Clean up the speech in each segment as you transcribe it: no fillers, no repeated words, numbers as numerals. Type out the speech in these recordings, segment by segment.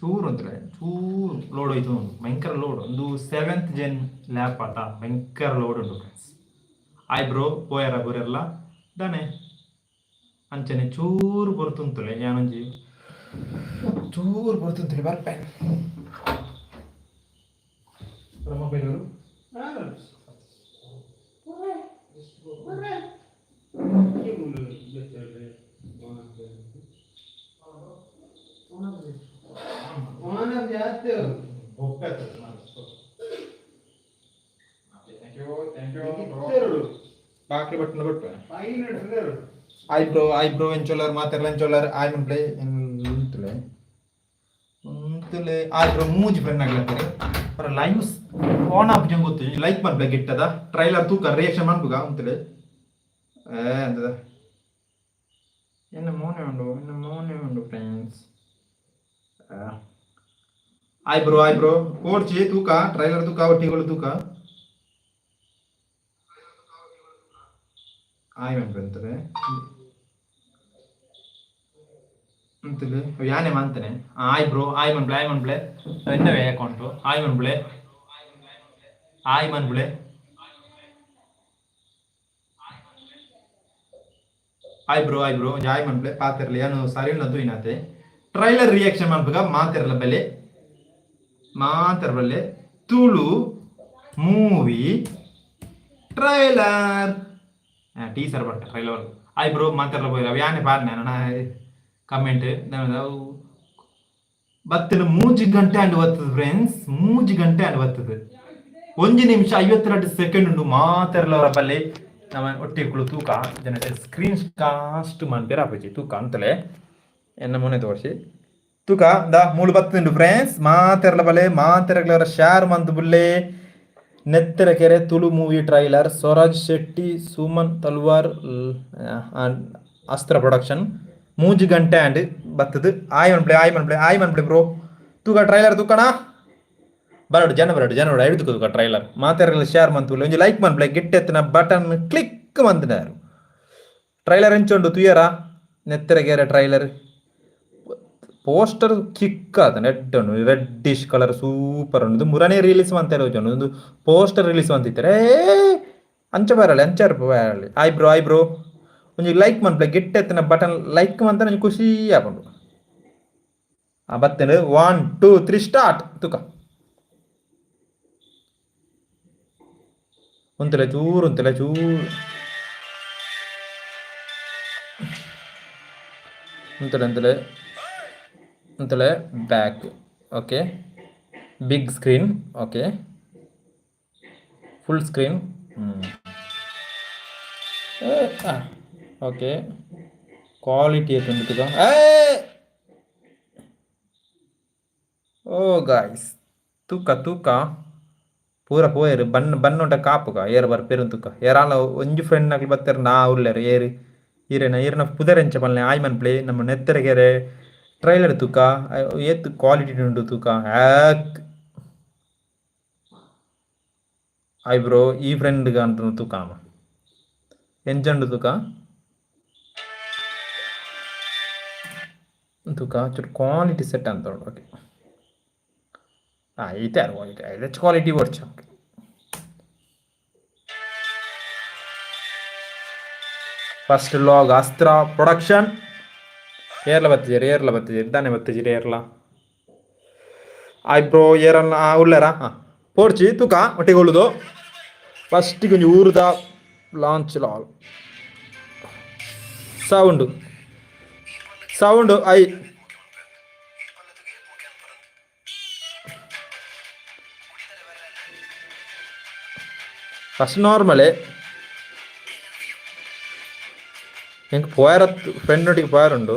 ಚೂರು ಅಂತಲೇ ಚೂರು ಲೋಡ್ ಹೋಯ್ತು, ಭಯಂಕರ ಲೋಡ್. ಒಂದು ಸೆವೆಂತ್ ಜೆನ್ ಲ್ಯಾಪ್ ಆತ, ಭಯಂಕರ ಲೋಡ್ ಉಂಟು ಫ್ರೆಂಡ್ಸ್. ಆಯ್ ಬ್ರೋ, ಪೋಯರ ಬುರೆರ್ಲ ದಾನೆ? ಅಂಚನೆ ಚೂರು ಪೊರ್ತುಂತುಲೆ, ಯಾನೊಂಜಿ ಚೂರು ಪೊರ್ತುಂತುಲೆ ಬರ್ಪೆ. ಮೊಬೈಲ್. ಬಾಕಿ ಬಟ್ಟನ ಬಟ್ಟು. ಆಯ್ ಬ್ರೋ, ಆಯ್ ಬ್ರೋ, ಎಂಚೊಲ್ಲರ್ ಮಾತೆರ್ಲ? ಎಂಚೊಲ್ಲರ್? ಆಯ್ ಮನ್ಪ್ಲೆ ಉಂತುಲೆ, ಉಂತುಲೆ. ಆಯ್ ಬ್ರೋ, ಮೂಜಿ ಫ್ರೆಂಡ್ ಆಗ್ಲತ್ತಾರೆ. ಪರ ಲೈವ್ ಆನ್ ಆಫ್ ಜಂಗ್ ಗೊತ್ತು. ಲೈಕ್ ಮನ್ಪ್ಲೆ ಗಿಟ್ಟದ. ಟ್ರೈಲರ್ ತೂಕ, ರಿಯಾಕ್ಷನ್ ಮನ್ಪುಗ. ಉಂತುಲೆ. ಏ ಅಂತದ ಎನ್ನ ಮೋನೆ ಉಂಡು, ಎನ್ನ ಮೋನೆ ಉಂಡು friends. Hi bro, hi bro. ಪೋಡ್ಚಿ, ತೂಕ, ಟ್ರೈಲರ್ ತೂಕ, ಒಟ್ಟಿಗಳು ತೂಕ. ಆಯ್ ಮನ್ಪಂತದೆ ಅಂತಲೇ ಯಾನೆ ಮಾಂತನೆ. ಆಯ್ ಬ್ರೋ, ಆಯ್ ಮನ್ಪ್ಲೆ, ಆಯ್ ಮನ್ಪ್ಲೆ. ಎನ್ನವೇ ಅಕೌಂಟು? ಆಯ್ ಮನ್ಪ್ಲೆ, ಆಯ್ ಮನ್ಪ್ಲೆ. ಆಯ್ ಬ್ರೋ, ಆಯ್ ಬ್ರೋ, ಆಯ್ ಮನ್ಪ್ಲೆ. ಪಾತಿರ್ಲಿ ಏನು ಸರಿ ಇಲ್ಲ ಇನಾತೆ. ಟ್ರೈಲರ್ ರಿಯಾಕ್ಷನ್ ಮನ್ಪುಗ ಮಾತಿರಲ್ಲ ಬೆಲೆ, ಮಾತಿರ ಬಲ್ಲೆ. ತುಳು ಮೂವಿ ಟ್ರೈಲರ್ ಟೀಸರ್ ಬಟ್ಟ ಟ್ರೈಲರ್. ಆಯ್ ಬ್ರೋ, ಮಾತಿರಲ್ಲ ಪೋಯಿರ? ಯಾನೆ ಪಾಡ್ನೆ ನನ್ನ ಕಮೆಂಟ್ ಬತ್ತಲು. 3 ಗಂಟೆ ಅಂಡ್ ಬರ್ತದೆ ಫ್ರೆಂಡ್ಸ್, 3 ಗಂಟೆ ಅಂಡ್ ಬರ್ತದೆ. 1 ನಿಮಿಷ 52 ಸೆಕೆಂಡ್ ಉಂಟು. ಮಾತೆರ್ಲ ಅವರ ಬಲ್ಲೆ ನಮ್ಮ ಒಟ್ಟಿಗೆ ಕುಳು ತೂಕ. ಜನತೆ ಸ್ಕ್ರೀನ್ ಕಾಸ್ಟ್ ಮನ್ಪೇರ ಆಪುಜಿ. ತೂಕ ಅಂತಲೇ ಎನ್ನ ಮೊನೆ ತೋರಿಸಿ ತೂಕ. The ಮೂಲು ಬತ್ತುಂಡು ಫ್ರೆಂಡ್ಸ್. ಮಾತೆರ್ಲ ಬಲೆ, ಮಾತೆರ್ಲ ಶೇರ್ ಮಂತ್ ಬುಲ್ಲೆ. ನೆತ್ತೆರ ಕೆರೆ ತುಳು ಮೂವಿ ಟ್ರೈಲರ್, ಸ್ವರಾಜ್ ಶೆಟ್ಟಿ, ಸುಮನ್ ತಲ್ವಾರ್, ಅಸ್ತ್ರ ಪ್ರೊಡಕ್ಷನ್. 3 ಗಂಟೆ ಆಂಡ್ ಬತ್ತದು. ಆಯ್ ಮನ್ಪ್ಲೆ, ಆಯ್ ಮನ್ಪ್ಲೆ, ಆಯ್ ಮನ್ಪ್ಲೆ ಬ್ರೋ. ತೂಕ ಟ್ರೈಲರ್ ತೂಕಣ. ಬರಡು ಜನ, ಬರಡು ಜನ ಐದು. ತೂಕ ಟ್ರೈಲರ್. ಮಾತೆರ್ಲ ಶೇರ್ ಮಂತು, ಒಂಜಿ ಲೈಕ್ ಮನ್ಪ್ಲೆ, ಗಿಟ್ಟೆತ್ತಿನ ಬಟನ್ ಕ್ಲಿಕ್ ಮಂತಿನಾರು. ಟ್ರೈಲರ್ ಎಂಚುಂಡು ತುಯರ? ನೆತ್ತೆರಗೆರೆ ಟ್ರೈಲರ್ ಪೋಸ್ಟರ್ ಕಿಕ್ ಆತ, ನೆಡ್ ಉಂಡು, ರೆಡ್ಡಿಶ್ ಕಲರ್ ಸೂಪರ್ ಉಂಡು. ಮುರನೇ ರಿಲೀಸ್ ಮಂತೆರೆ ಒಂದು ಪೋಸ್ಟರ್ ರಿಲೀಸ್ ಮಂತಿತ್ತಾರೆ. ಅಂಚ ಬರಲಿ, ಅಂಚ ಬರಲಿ. ಆಯ್ ಬ್ರೋ, ಆಯ್ ಬ್ರೋ, ಒಂಜಿ ಲೈಕ್ ಮನ್ಪ್ಲೆ, ಗಿಟ್ಟೆತ್ತಿನ ಬಟನ್ ಲೈಕ್ ಮಂತ ಒಂಜಿ ಖುಷಿ ಆಪುಂಡು. ಆ ಬತ್ತೇನೆ. 1 2 3 ಸ್ಟಾರ್ಟ್. ತುಕ ಉಂತಲೆ, ಚೂರು ಉಂತಲೆ, ಚೂರು ಉಂತಲೆ, ಉಂತಲೆ, ಉಂತಲೆ. Back, okay. Big screen, okay. Full screen, okay. Quality ಎತ್ತುಂಡು. ಓ ಗಾಯ್ಸ್, ತೂಕ ತೂಕ ಪೂರ ಪೋಯೆರ್. ಬಣ್ಣ ಬಣ್ಣುಂಟ ಕಾಪುಗ ಏರ್ ಬರ್ಪೇರು ತೂಕ. ಏರಾಲ ಒಂಜಿ ಫ್ರೆಂಡ್ ನಕಲು ಬತ್ತೆರ್, ನಾ ಉಲ್ಲೆರ್. ಏರ್ ಈರೆನ, ಈರೆನ ಪುದರ್ ಎಂಚ ಪನ್ಲೆ? ಆಯ್ ಮನ್ಪ್ಲೆ. ನಮ್ಮ ನೆತ್ತೆರಗೆರೆ ಟ್ರೈಲರ್ ತೂಕ, ಏತ್ ಕ್ವಾಲಿಟಿ ಉಂಡು ತೂಕ. ಆಕ್ ಆಯ್ ಬ್ರೋ, ಈ ಫ್ರೆಂಡ್ ಅಂತ ತೂಕ ಎಂಚುಂಡು ತೂಕ, ತೂಕ. ಚೂರು ಕ್ವಾಲಿಟಿ ಸೆಟ್ ಅಂತ. ಓಕೆ, ಈತೆ ಕ್ವಾಲಿಟಿ, ಹೆಚ್ಚು ಕ್ವಾಲಿಟಿ ಬೊಡ್ಚಿ. ಓಕೆ, ಫಸ್ಟ್ ಲಾಗ್ ಅಸ್ತ್ರ ಪ್ರೊಡಕ್ಷನ್. ಏರ್ಲ ಬತ್ತಿಜೆರ್? ಏರ್ಲ ಬತ್ತಿಜೆರ್? ದಾನೆ ಬತ್ತಿಜಿರ್ ಏರ್ಲ? ಆಯ್ ಬ್ರೋ, ಏರನ್ನ ಉಲ್ಲೆರಾ? ಹಾಂ, ಪೋಡ್ಚಿ, ತೂಕ ಒಟ್ಟಿಗೆ ಉಳ್ಳುದು. ಫಸ್ಟಿಗೆ ಒಂಜಿ ಊರುದ launch lal sound, sound I first ನಾರ್ಮಲೇ. ಎಂಕ್ ಪೋಯರ ಫ್ರೆಂಡ್ ಒಟ್ಟಿಗೆ ಪೋಯರುಂಡು.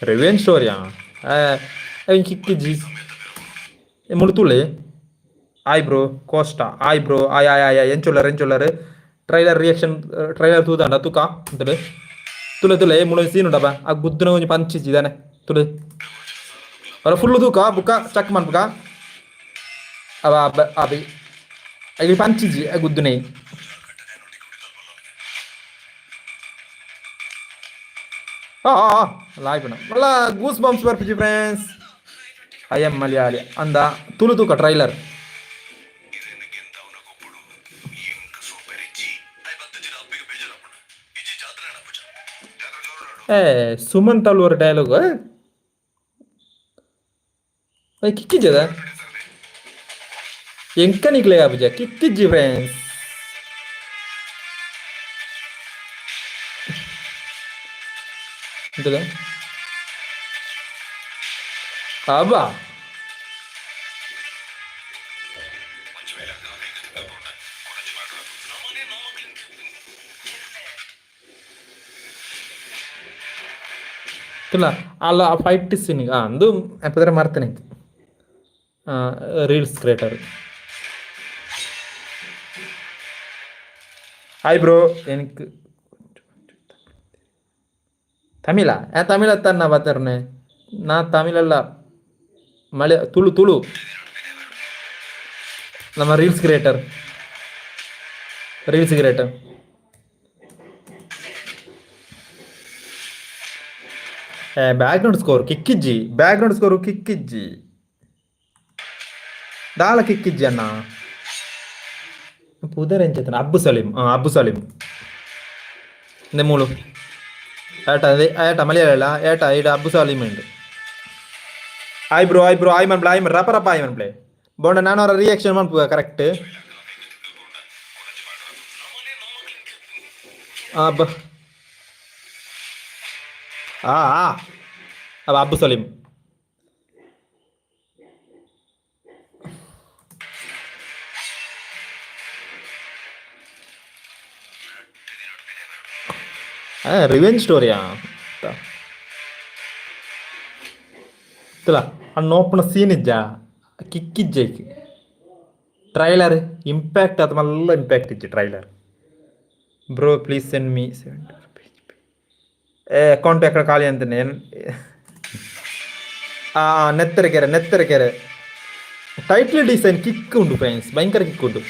ರಿವೆಂಜ್ ಸ್ಟೋರಿಯಾ? ಕಿಕ್ಕಿಜಿ ಮುಳುತುಳೆ. ಆಯ್ ಬ್ರೋ ಕೋಸ್ಟಾ, ಆಯ್ ಬ್ರೋ, ಆಯ್ ಆಯ್ ಆಯ್. ಎಂಚೊಲ್ಲರ್, ಎಂಚೊಲ್ಲರ್? ಟ್ರೈಲರ್ ರಿಯಾಕ್ಷನ್, ಟ್ರೈಲರ್ ತೂದಾಂಡ ತುಕ ಅಂತಲೇ. ತುಲೆ ತುಲೆ, ಮುಳು ಸೀನ್ ಉಂಡಪ್ಪ. ಆ ಗುದ್ದುನ ಒಂಜಿ ಪಂಚಿಜಿ ದಾನೆ ತುಲೆ. ಅವರ ಫುಲ್ಲು ತೂಕ, ಬುಕ್ಕ ಚೆಕ್ ಮನ್ಪುಕ. ಅವ ಅಬಿ ಅಗಿ ಪಂಚಿಜಿ ಆ ಗುದ್ದುನೆ. ಆ ಲಾಯ್ಪಣ ಮಲ್ಲ ಗೂಸ್ ಬಂಪ್ಸ್ ಬರ್ಪಿಜಿ ಫ್ರೆಂಡ್ಸ್. I M Malayali ಅಂದ ತುಳು ತೂಕ ಟ್ರೈಲರ್. ಏ ಸುಮನ್ ತಲ್ವರ್ ಡೈಲಾಗ್ ಕಿಕ್ಕಿಜ್ಜದ ಎಂಕ ನಿಕ್ಲೆ ಆಪುಜ ಕಿಕ್ಕಿಜ್ಜಿ ಫ್ರೆಂಡ್ಸ್. ಎಂತದ ಅಬ್ಬಾ ಇಲ್ಲ ಅಲ್ಲ ಆ ಫೈಟ್ ಸೀನ್ ಅಂದು ಅಪ್ಪದ್ರೆ ಮರ್ತನೆ. Reels creator. ಹಾಯ್ ಬ್ರೋ, എനിക്ക് ತಮಿಳ ತಮಿಳ ತನ್ನ ಬತ್ತರ್ನೆ ನಾ ತಮಿಳಲ್ಲ ಮಳೆ ತುಳು ತುಳು ನಮ್ಮ reels creator, reels creator. Background score ಕಿಕ್ಕಿಜ್ಜಿ, background score ಕಿಕ್ಕಿಜ್ಜಿ, ದಾಲ ಕಿಕ್ಕಿಜ್ಜಿ ಅಣ್ಣ. ಪುದರ್ ಎಂಚೆತ್ತನ? ಅಬ್ಬು ಸಲೀಂ. ಅಬ್ಬು ಸಲೀಂ ಇಂದೆ ಮೂಲು ಏಟ ಏಟ ಮಲಯಾಳ ಏಟ ಇಡ ಅಬ್ಬು ಸಲೀಂ ಉಂಡು. ಆಯ್ ಬ್ರೋ, ಆಯ್ ಬ್ರೋ, ಆಯ್ ಮನ್ಪ್ಲೆ, ಆಯ್ ಮನ್ ರಪ ರಪ ಆಯ್ ಮನ್ಪ್ಲೆ ಬೋಂಡ. ನಾನು ಅವರ ರಿಯಾಕ್ಷನ್ ಮನ್ಪುಗ ಕರೆಕ್ಟ್. ಅಬ್ಬ ಆ ಆ ಅಬ್ಬ ಅಬ್ಬು ಸಲೀಂ. ರಿವೆಂಜ್ ಸ್ಟೋರಿಯಾ? ಅಣ್ಣ ಓಪನ ಸೀನ್ ಇಜ್ಜ ಕಿಕ್ಕಿಜ್ಜೈಕ್ ಟ್ರೈಲರ್ ಇಂಪ್ಯಾಕ್ಟ್ ಅದು ಮಲ್ಲ ಇಂಪ್ಯಾಕ್ಟ್ ಇಜ್ಜಿ trailer. Bro, please send me 70. ಏ ಅಕೌಂಟ್ ಎక్కడ ಖಾಲಿ ಅಂತಾನೆ. Nettarakere Nettarakere title design kick ಉಂಟು ಫ್ರೆಂಡ್ಸ್, ಭಯಂಕರ ಕಿಕ್ ಉಂಟು.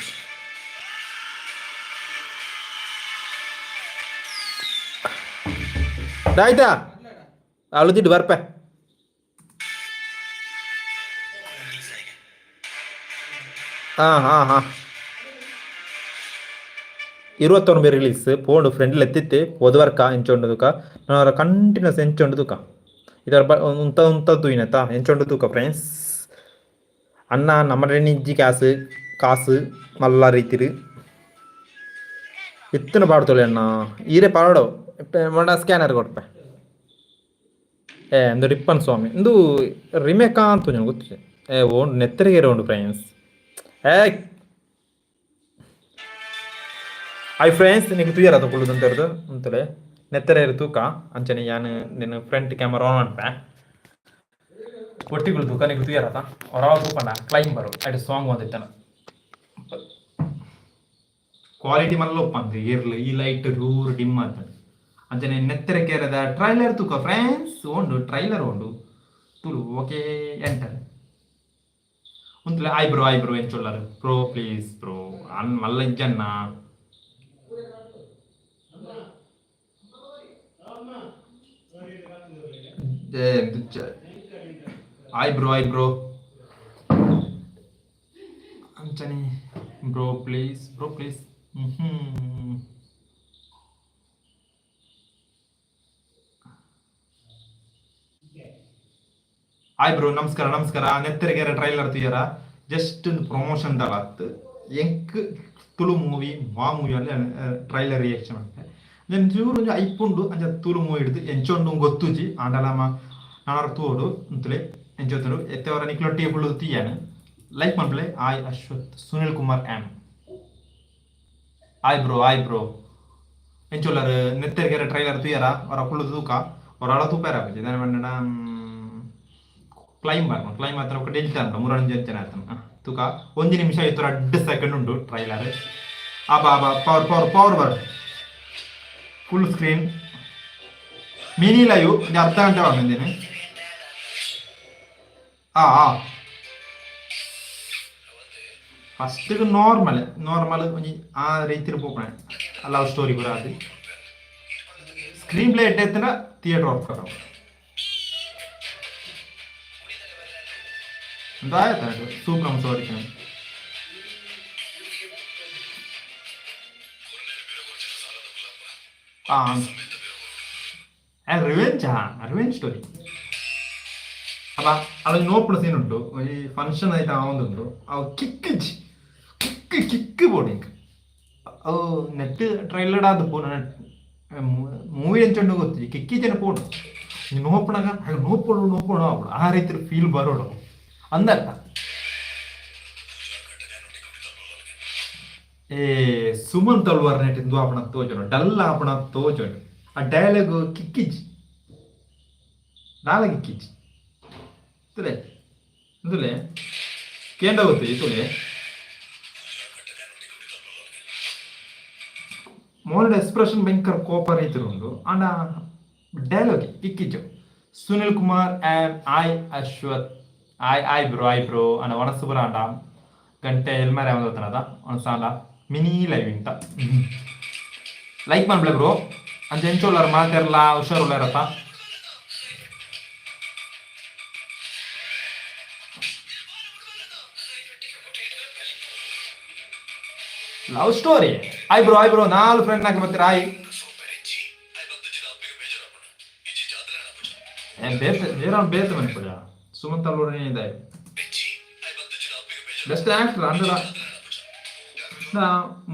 ಆಯ್ತಾ ಅಳುದಿಟ್ಟು ಬರ್ಪೆ. ಹಾಂ ಹಾಂ ಹಾಂ 29 ರಿಲೀಸ್ ಪೋಂಡು ಫ್ರೆಂಡ್ಲಿ ಎತ್ತಿತ್ತೆ ಪೋದವರ್ಕ ಎಂಚೊಂಡು ತುಕ ನಾನು ಕಂಟಿನ್ಯೂಸ್ ಎಂಚೊಂಡು ತುಕ ಇದರ ಬ ಉಂತ ಉಂತ ತೂಯಿನತ ಎಂಚೊಂಡು ತೂಕ ಫ್ರೆಂಡ್ಸ್. ಅಣ್ಣ ನಮ್ಮ ನಿಜ್ಜಿ ಕಾಸು ಕಾಸು ಮಲ್ಲ ರೀತಿರು ಇತ್ತನ ಪಾಡ್ತೊಳಿ ಅಣ್ಣ ಈರೆ ಪಾಡೋ ಮೊಡ ಸ್ಕ್ಯಾನರ್ ಕೊಡ್ಪೆ. ಏ ಅಂದು ರಿಪ್ಪನ್ ಸ್ವಾಮಿ ಇಂದು ರಿಮೇಕಾ ಅಂತ ಗೊತ್ತಿದೆ. ಏ ಓಂಡು ನೆತ್ತರಿಗೆರೆ ಉಂಡು ಫ್ರೆಂಡ್ಸ್. ಏ ಹಾಯ್ ಫ್ರೆಂಡ್ಸ್, ನಿಂಗೆ ತುಯ್ಯರ ತಗೊಳ್ಳುದು ಅಂತರ್ದು ಅಂತಲೇ ನೆತ್ತರ ತೂಕ ಅಂಚನೆ ಯಾನ್ ನಿನ್ನ ಫ್ರಂಟ್ ಕ್ಯಾಮರಾ ಆನ್ ಅನ್ಪೆ ಒಟ್ಟಿಗಳು ತೂಕ ನಿಂಗೆ ತುಯ್ಯರತ ಹೊರ ತೂಪಂಡ ಕ್ಲೈಂಬರು ಐಟ್ ಸಾಂಗ್ ಒಂದಿತ್ತನ ಕ್ವಾಲಿಟಿ ಮಲ್ಲ ಒಪ್ಪಂದು ಇರ್ಲಿ ಈ ಲೈಟ್ ರೂರ್ ಡಿಮ್ ಅಂತ ಅಂಚನೆ ನೆತ್ತರ ಕೇರದ ಟ್ರೈಲರ್ ತೂಕ ಫ್ರೆಂಡ್ಸ್. ಉಂಡು ಟ್ರೈಲರ್ ಉಂಡು ತುಳು. ಓಕೆ, ಎಂಟರ್ ಉಂತಲೆ. ಆಯ್ ಬ್ರೋ, ಆಯ್ ಬ್ರೋ, ಎಂಚೊಲ್ಲರು ಬ್ರೋ? ಪ್ಲೀಸ್ ಬ್ರೋ, ಅನ್ ಮಲ್ಲ ಇಜ್ಜನ್ನ. ಆಯ್ ಬ್ರೋ, ಆಯ್ ಬ್ರೋ, ಅಂಚನೆ bro, please bro, please. Hmm hi bro, ನಮಸ್ಕಾರ ನಮಸ್ಕಾರ. ನೆತ್ತರಿಗೆರೆ ಟ್ರೈಲರ್ ತುಯ್ಯರ? ಜಸ್ಟ್ ಒಂದು ಪ್ರಮೋಷನ್ ದಲತ್ ಎಂಕ್ ತುಳು ಮೂವಿ ಮಾ ಮೂವಿ ಅಲ್ಲಿ ಟ್ರೈಲರ್ ರಿಯಾಕ್ಷನ್ ಅಂತ ಚೂರು ಒಂಜಿ ಐಪುಂಡು. ಅಂಚ ತುಳು ಮೂವಿ ಹಿಡ್ದು ಎಂಚೊಂಡು ಗೊತ್ತುಜಿ ಆಂಡಲಮ ನಾನರ ತೂಡು ಅಂತಲೇ ಎಂಚೊತ್ತುಂಡು ಎತ್ತೆವರ ನಿಕ್ಲೊಟ್ಟಿಗೆ ಫುಲ್ಲು ತೀಯಾನು ಲೈಕ್ ಮನ್ಪುಲೆ. ಆಯ್ ಅಶ್ವಥ್ ಸುನಿಲ್ ಕುಮಾರ್ ಆಮ್. ಆಯ್ ಬ್ರೋ, ಆಯ್ ಬ್ರೋ, ಎಂಚೊಲ್ಲರ್? ನೆತ್ತೆರ್ಗೆರೆ ಟ್ರೈಲರ್ ತೂಯರ? ಅವರ ಫುಲ್ಲು ತೂಕ ಹೊರಾಳ ತೂಪೇರ ದಾನೆ ಪಂಡಡ ಕ್ಲೈಂಬ್ ಬರ್ಪುಂಡು. ಕ್ಲೈಂಬ್ ಆತನ ಬೊಕ ಡೆಲ್ಟಾ ಅನ್ಪ ಮುರೊಂಜಿ ಅಂಚನೆ ಆತನ ತೂಕ. 1 ನಿಮಿಷ 52 ಸೆಕೆಂಡ್ ಉಂಟು trailer. Aba Aba power power power ಬರ್ ಫುಲ್ ಸ್ಕ್ರೀನ್ ಮಿನಿ ಲೈವ್ ಒಂಜಿ ಅರ್ಧ ಗಂಟೆ ಬಂದಿದ್ದೇನೆ. ಆ ಆ ಫಸ್ಟ್ ನಾರ್ಮಲ್ ನಾರ್ಮಲ್ ಒಂಜಿ ಆ ರೀತಿಡ್ ಪೋಪುನೆ ಲವ್ ಸ್ಟೋರಿ ಪೂರ ಅದು. ಸ್ಕ್ರೀನ್ ಪ್ಲೇ ಎಡ್ಡೆ ಇತ್ತಿನ ಥಿಯೇಟರ್ ವರ್ಕ್ ಆಯ್ತು. ಸೂಪರ್ ಸೋರಿಕೆ. ಆ ರಿವೆಂಜ್, ರಿವೆಂಜ್ ಸ್ಟೋರಿ. ಅಪ್ಪ, ಅಲ್ಲೊಂದು ನೋಪುನ ಸೀನ್ ಉಂಟು. ಈ ಫಂಕ್ಷನ್ ಆಯ್ತಾ ಆವೊಂದುಂಡು. ಅವು ಕಿಕ್ ಕಿಕ್ ಕಿಕ್ ಬೋರ್ಡಿಂಗ್. ಅವು ನೆಟ್ ಟ್ರೈಲರ್ ಆದ್ ಪೋನ ಮೂವಿ ಎಂಚುಂಡು ಗೊತ್ತಿಜ್ಜಿ. ಕಿಕ್ಕಿ ಜನ ಪೋಡು ನೋಪುನಗ ಹಾಗೆ ನೋಪೊಡು ನೋಪೊಡು ಆಪುಂಡು. ಆ ರೀತಿ ಫೀಲ್ ಬರೋಡು ಅಂದತ್ತ. ಏ ಸುಮನ್ ತಲ್ವಾರ್ ನೆಟ್ ಇಂದು ಆಪಣ ತೋಜುಂಡು, ಡಲ್ ಆಪಣ ತೋಜುಂಡು. ಆ ಡೈಲಾಗ್ ಕಿಕ್ಕಿಜ್ಜಿ, ದಾಲ ಕಿಕ್ಕಿಜ್ಜಿ. ತುಲೆ ತುಲೆ ಕೇಂಡ ಗೊತ್ತು ತುಲೆ. ಮೋನಡ್ ಎಕ್ಸ್ಪ್ರೆಷನ್ ಭಯಂಕರ ಕೋಪ ರೀತಿ ಉಂಡು, ಆಂಡ ಡೈಲಾಗ್ ಕಿಕ್ಕಿಜ್ಜು. Sunil Kumar and hi Ashwath, hi hi bro, hi bro. ಅಂಡ ವನಸುಪುರ ಅಂಡ ಗಂಟೆ ಎಲ್ಮರೆ ಅವನ ಒಣಸಾಂಡ ಮಿನಿ ಲೈವ್ ಇಂತ ಲೈಕ್ ಮನ್ಪ್ಲೆ ಬ್ರೋ. ಅಂಚ ಎಂಚೋಲ್ಲಾರ ಮಾತೆರ್ಲ? ಹುಷಾರುಳ್ಳಾರಪ್ಪ? Love story. Hi bro, hi bro. ನಾಲ್ ಫ್ರೆಂಡ್ ನಾಕ್ ಬರ್ತೀರ. ಆಯ್ ಬೇತೆ ಬೇರೆ ಬೇತೆ ಮನ್ಪುಜ. ಸುಮಂತ್ ಅಲ್ವರನೇ ಇದೆ ಬೆಸ್ಟ್ ಆಕ್ಟರ್. ಅಂಡಲ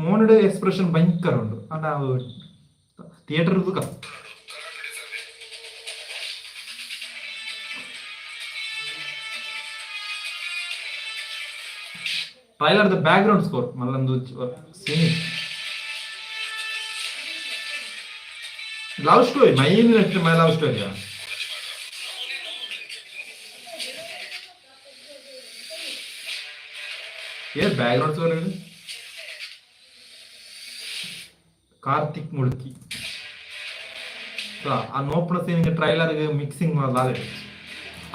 ಮೋನಡ್ ಎಕ್ಸ್ಪ್ರೆಷನ್ ಭಯಂಕರ ಉಂಡು. ಅಂಡ ಥಿಯೇಟರ್ ತೂಕ. Trailer the back ground score ಮಲ್ಲೊಂದು scene. Love story main, my love story. ಏನ್ ಬ್ಯಾಕ್ ಗ್ರೌಂಡ್ ಸ್ಕೋರ್? ಕಾರ್ತಿಕ್ ಮುಳ್ಕಿ. ಆ ನೋಪುನ scene trailer mixing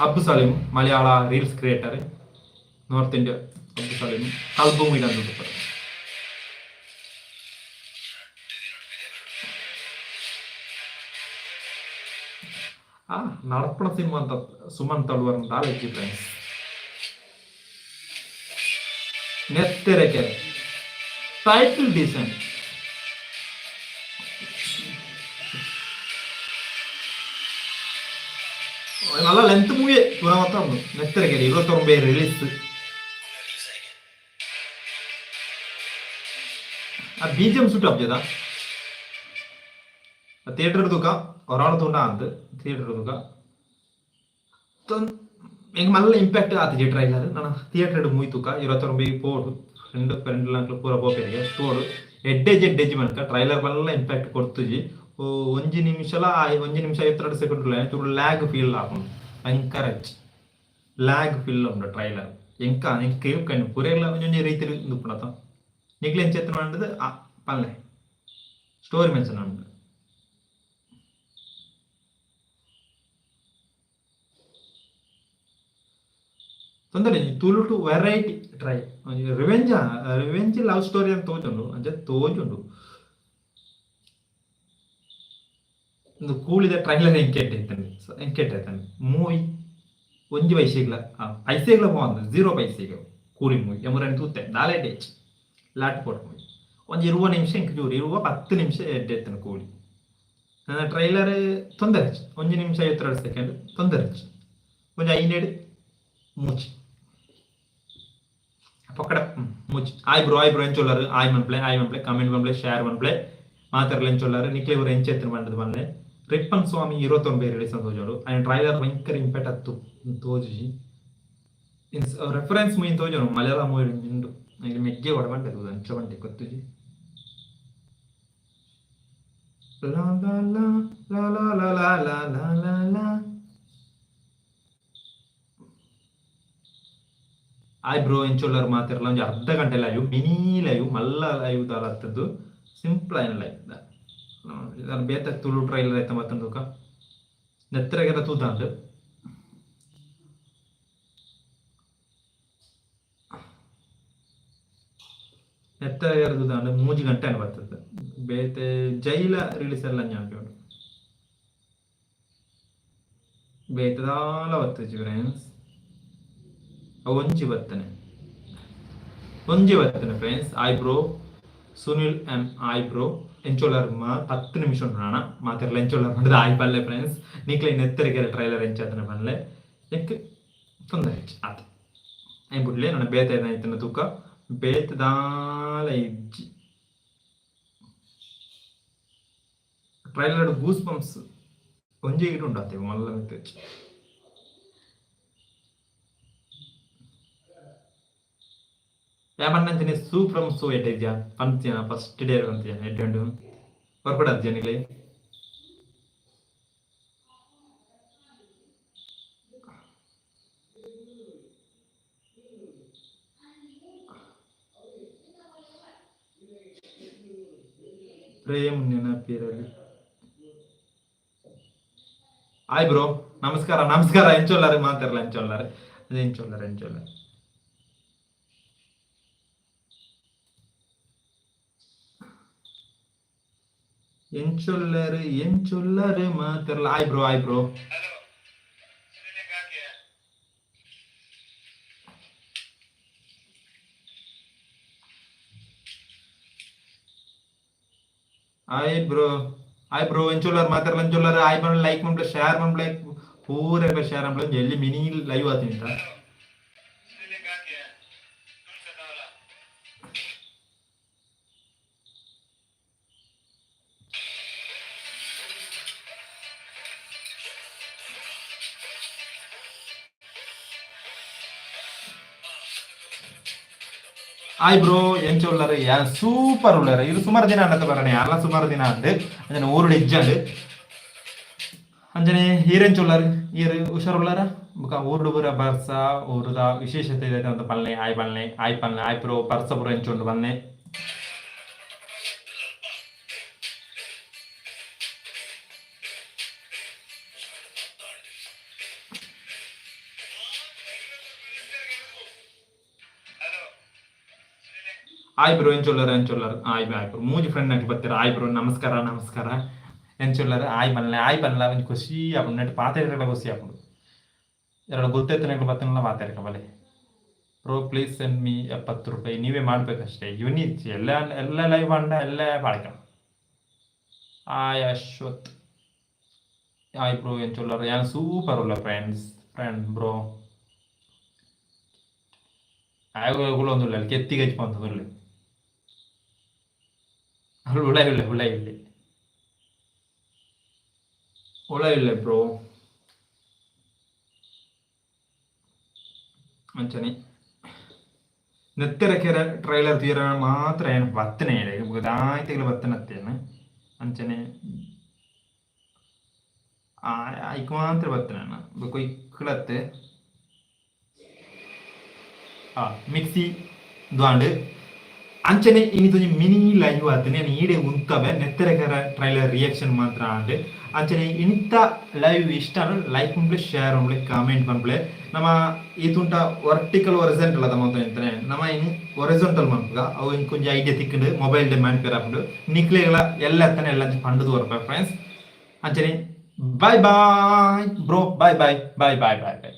Abbu Salim, Malayala reels creator, North India. Abbu Salim ಕಲ್ಬು ಇಡಂದು. ಆ ನಡಪಣ cinema ಅಂತ ಸುಮನ್ ತಳುವರ್ ದಾಲೆಜ್ಜಿ ಫ್ರೆಂಡ್ಸ್. ನೆತ್ತೆರೆಕೆರೆ ಟೈಟಲ್ ಡೀಸೆಂಟ್. നല്ല length movie ಪೂರ ಉಂಡು. ನೆತ್ತೆರೆಕೆರೆ 29 ರಿಲೀಸ್. ಆ ಬಿಜಿಎಂ ಸೂಟ್ ಆಪ್ಜದ. ಥಿಯೇಟರ್ ತೂಕ ಒರಾಳ ತೂಂಡ ಅಂದ್ ಥಿಯೇಟರ್ ತೂಕ. ಎಂಕ್ ಮಲ್ಲ ಇಂಪ್ಯಾಕ್ಟ್ ಆತಿಜಿ ಟ್ರೈಲರ್. ನನ ಥಿಯೇಟರ್ ಮೂವಿ ತೂಕ. 29 ಪೋಡು. ಫ್ರೆಂಡ್ ಫ್ರೆಂಡ್ ಪೂರ ಪೋಪೆರಿಗೆ ತೋಡು. ಎಡ್ಡೆಜ್ ಎಡ್ಡೆಜ್ ಮನ್ಕ ಟ್ರೈಲರ್ ಮಲ್ಲ ಇಂಪ್ಯಾಕ್ಟ್ ಕೊರ್ತುಜಿ. ಒಂಜಿ ನಿಮಿಷಲ 1 ನಿಮಿಷ 52 ಸೆಕೆಂಡ್ ಚೂರು ಲ್ಯಾಗ್ ಫೀಲ್ ಆಪುಂಡು. ಭಯಂಕರ ಲ್ಯಾಗ್ ಫೀಲ್ ಉಂಡು ಟ್ರೈಲರ್. ಎಂಕ ಎಂಕ್ ಕಣ್ಣು ಪೂರೆಗ್ಲ ಒಂಜೊಂಜಿ ರೀತಿಡ್ ಉಪ್ಪುಂಡತ. ನಿಕ್ಲೆ ಎಂಚ ಇತ್ತ್ಂಡ್ ಪಂಡ್ದ್ ಪನ್ಲೆ. ಸ್ಟೋರಿ ಮೆನ್ಷನ್ ಉಂಡು. ತೊಂದರೆ ತುಳುಟು variety try. Revenge revenge love story ಅಂತ ತೋಜುಂಡು, ಅಂಚ ತೋಜುಂಡು. ಒಂದು ಕೂಳಿದ ಟ್ರೈಲರ್ ಎಂಕೆಟ್ ಐತಂಡ್, ಎಂಕೆಟ್ ಐತಂಡ್. ಮೂವಿ ಒಂಜಿ ಪೈಸೆಗ್ಲ ಪೈಸೆಗ್ಲ ಪೋವಂದ್, ಜೀರೋ ಪೈಸೆಗ್ ಕೂಲಿ ಮೂವಿ. ಎಮುರನ್ ತೂತೆ ದಾಲ ಎಡ್ಡೆ ಇಜ್ಜಿ. Lot pot movie. ಒಂಜಿ 20 ನಿಮಿಷ ಎಂಕ್ ಜೂರು 20 10 ನಿಮಿಷ ಎಡ್ಡೆ ಇತ್ತಂಡ್ ಕೂಲಿ. ನನ್ನ ಟ್ರೈಲರ್ ತೊಂದರೆ, 1 ನಿಮಿಷ 52 ಸೆಕೆಂಡ್ ತೊಂದರೆ. ಒಂಜಿ ಐನೇಡ್ ಮೂಚಿ ಪಕ್ಕಡ ಮೂಚಿ. Hi bro, hi bro. ಎಂಚೊಲ್ಲರು? ಆಯ್ ಮನ್ಪ್ಲೆ, ಆಯ್ ಮನ್ಪ್ಲೆ. ಕಮೆಂಟ್ ಮನ್ಪ್ಲೆ, ಶೇರ್ ಮನ್ಪ್ಲೆ. ಮಾತೆರ್ಲ ಎಂಚೊಲ್ಲರು? ನಿಕ್ಲೆ ಇವರು ಎಂಚ ಎತ್ತಿನ ಪಂಡದ್ ಪನ್ಲೆ. ರಿಪ್ಪನ್ ಸ್ವಾಮಿ 29 ರಿಲೀಸ್ ಅಂತ ತೋಜೋಡು. ಅಂಡ್ ಟ್ರೈಲರ್ ಭಯಂಕರ ಇಂಪ್ಯಾಕ್ಟ್ ಅತ್ತು ತೋಜುಜಿ. ರೆಫರೆನ್ಸ್ ಮೂವಿ ತೋಜೋಡು, ಮಲಯಾಳ ಮೂವಿ ಉಂಡು. ಇಲ್ಲಿ ಮೆಗ್ಗೆ ಕೊಡ ಬಂಡೆ ಅಂಚ ಬಂಡೆ ಗೊತ್ತುಜಿ. ಲಾ ಲಾ ಲಾ ಲಾ ಲಾ ಲಾ ಲಾ ಲಾ ಲಾ ಲಾ. ಆಯ್ ಬ್ರೋ, ಎಂಚೊಲ್ಲರ್ ಮಾತೆರ್ಲ? ಒಂಜಿ ಅರ್ಧ ಗಂಟೆ ಲೈವ್, ಮಿನಿ ಲೈವ್, ಮಲ್ಲ ಲೈವ್ ದಾಲ ಸಿಂಪಲ್ ಆಯಿನ ಲೈವ್. ಬೇತೆ ತುಳು ಟ್ರೈಲರ್ ಐತ ಮತ್ತೊಂದು ನೆತ್ತರಗೆರ ತೂತಾಂಡ್. ನೆತ್ತರಗೆರ ತೂತಾಂಡ್ 3 ಗಂಟೆ ಬರ್ತದೆ. ಬೇತೆ ಜೈಲ ರಿಲೀಸ್ ಎಲ್ಲ ಉಂಡು. ಬೇತದಾಲ ಬತ್ತುಜಿ ಫ್ರೆಂಡ್ಸ್. ಒಂಜಿ ಬತ್ತನೆ, ಒಂಜಿ ಬತ್ತನೆ friends. Hi bro Sunil M, hi bro. ಎಂಚೋಲರ್ ಮಾ 10 ನಿಮಿಷ ಉಂಡು ನಾಣ ಮಾತೆರ್ಲ ಎಂಚೋಲರ್ ಪಂಡ್ದ್ ಆಯ್ ಪಲ್ಲೆ ಫ್ರೆಂಡ್ಸ್. ನಿಕ್ಲೆ ನೆತ್ತರಿಕೆರೆ ಟ್ರೈಲರ್ ಎಂಚಾತನ ಪನ್ಲೆ. ಎಂಕ್ ತೊಂದರೆ ಇಜ್ಜಿ ಆತ. ಐನ್ ಬುಡ್ಲೆ, ನನ್ನ ಬೇತೆ ಇತ್ತಿನ ತೂಕ ಬೇತೆ ದಾಲ ಇಜ್ಜಿ. Trailer goose bumps ಒಂಜಿ ಇಡು ಉಂಡು ಅತ್ತೆ ಮಲ್ಲ ಮಿತ್ತ್. ಯಾಮನ್ನಂಚನೆ ಸೂ ಫ್ರಮ್ ಸೂ ಎಡ್ಡೆ ಪಂತಿನ ಫಸ್ಟ್ ಡೇ ಪಂತಿನ ಎಡ್ಡೆ ಉಂಡು ವರ್ಕೌಟ್ ಆತ್ ನಿಕ್ಲೆ. ಪ್ರೇಮ್ ನೆನಪಿರಲಿ. ಹಾಯ್ ಬ್ರೋ, ನಮಸ್ಕಾರ ನಮಸ್ಕಾರ. ಎಂಚೊಲ್ಲಾರೆ ಮಾತಾರಲ್ಲ ಎಂಚೊಲ್ಲಾರೆ ಎಂಚೊಲ್ಲಾರೆ ಎಂಚೊಲ್ಲಾರೆ. ಎಂಚೊಲ್ಲರು ಎಂಚೊಲ್ಲರು ಮಾತಾರಲ್ಲ. Hi bro, hi bro. Hi bro, hi bro. ಎಂಚೊಲ್ಲರು ಮಾತಾರಲ್ಲ ಎಂಚೊಲ್ಲರು. ಹಾಯ್ ಮನ್ಲೆ, ಲೈಕ್ ಮನ್ಲೆ, ಶೇರ್ ಮನ್ಲೆ, ಪೂರ ಶೇರ್ ಮನ್ಲೆ. ಎಲ್ಲಿ ಮಿನಿ ಲೈವ್ ಆತಿಂತ. ಹಾಯ್ ಬ್ರೋ, ಎಂಚ ಉಳ್ಳಾರ? ಯಾ ಸೂಪರ್ ಉಳ್ಳಾರ. ಇದು ಸುಮಾರು ದಿನ ಅಂಡತ ಬರಣೆ ಅಲ್ಲ, ಸುಮಾರು ದಿನ ಅಂಡ್ ಅಂಜನೆ ಊರುಡು ಇಜ್ಜಂಡ್. ಅಂಜನೆ ಈರೆಂಚ ಉಳ್ಳಾರ? ಈರು ಹುಷಾರ್ ಉಳ್ಳಾರ? ಬೊಕ ಊರುಡು ಪೂರ ಬರ್ಸ, ಊರುದ ವಿಶೇಷತೆ ಇದೆ ಅಂತ ಪಲ್ಲೆ. ಆಯ್ ಪಲ್ಲೆ, ಆಯ್ ಪಲ್ಲೆ. ಆಯ್ ಬ್ರೋ, ಬರ್ಸ ಪೂರ ಎಂಚ ಉಂಡು ಪಲ್ಲೆ. ಹಾಯ್ ಬ್ರೋ, ಎಂಚೊಲ್ಲರ್ ಎಂಚೊಲ್ಲರ್. Hi bye bro. ಮೂಜಿ ಫ್ರೆಂಡ್ ನಾಕ್ ಬತ್ತೆರ್. ಹಾಯ್ ಬ್ರೋ, ನಮಸ್ಕಾರ ನಮಸ್ಕಾರ. ಎಂಚೊಲ್ಲರ್? ಆಯ್ ಪನ್ಲೆ, ಆಯ್ ಪನ್ಲ. ಒಂಜಿ ಖುಷಿ ಆಪುಂಡು ನೆಟ್ ಪಾತೆರೆಲ, ಖುಷಿ ಆಪುಂಡು. ಎರಡು ಗೊತ್ತೈತನಕ್ಲು ಬತ್ತನಲ್ಲ ಮಾತಾಡ್ಕ ಬಲೆ. Bro please send me 70 ರೂಪಾಯಿ. ನೀವೇ ಮಾಡಬೇಕಷ್ಟೇ. ಯುನಿಚ್ ಎಲ್ಲ ಎಲ್ಲ ಲೈವ್ ಅಂಡ ಎಲ್ಲ ಬಾಳ್ಕ. ಆಯ್ ಅಶ್ವಥ್, ಆಯ್ ಬ್ರೋ, ಎಂಚೊಲ್ಲರ್? ಯಾನ್ ಸೂಪರ್ ಉಲ್ಲ friends, friend bro. ಆಯ್ ಕುಲೊಂದುಲ್ಲ, ಕೆತ್ತಿಗೆ ಹಚ್ಕೊಂತದುಲ್ಲೆ. ಉಳ ಇಲ್ಲ, ಉಳ ಇಲ್ಲ, ಉಳ ಇಲ್ಲ ಬ್ರೋ. ಅಂಚನೆ ನೆತ್ತೆರಕೆರೆ ಟ್ರೈಲರ್ ತೀರ ಮಾತ್ರ ಏನು ಬತ್ತನೆ ದಾಯ್ತಿಗಳ ಬತ್ತನತ್ತೇನು. ಅಂಚನೆ ಐಕ್ ಮಾತ್ರ ಬತ್ತನೆ ಬೊಕ ಇಕ್ಕಳತ್ತೆ ಆ ಮಿಕ್ಸಿ ದ್ವಾಂಡ್. ಅಂಚನೆ ಇನಿತೊಂಜಿ ಮಿನಿ ಲೈವ್ ಆತನೆ ಈಡೆ ಉಂತವೆ ನೆತ್ತೆರಕರ ಟ್ರೈಲರ್ ರಿಯಾಕ್ಷನ್ ಮಾತ್ರ ಆಂಡ್. ಅಂಚನೆ ಇನಿತ ಲೈವ್ ಇಷ್ಟ ಲೈಕ್ ಮನ್ಪುಲೆ, ಶೇರ್ ಮನ್ಪುಲೆ, ಕಾಮೆಂಟ್ ಮನ್ಪುಲೆ. ನಮ್ಮ ಈತುಂಟ ವರ್ಟಿಕಲ್ ಒರಿಜೆಂಟಲ್ ಅದ ಮಂತ ಇಂತನೆ ನಮ್ಮ ಇನ್ ಒರಿಜೆಂಟಲ್ ಮನ್ಪುಗ. ಅವು ಇಂಕೊಂಜಿ ಐಡಿಯಾ ತಿಕ್ಕಂಡು ಮೊಬೈಲ್ ಡೆ ಮ್ಯಾನ್ಪೇರ್ ಆಪುಂಡು. ನಿಕ್ಲೆಗಳ ಎಲ್ಲ ಅತ್ತನೆ ಎಲ್ಲ ಪಂಡುದು ಬರ್ಪ ಫ್ರೆಂಡ್ಸ್. ಅಂಚನೆ bye bye bro, bye bye bye bye bye bye.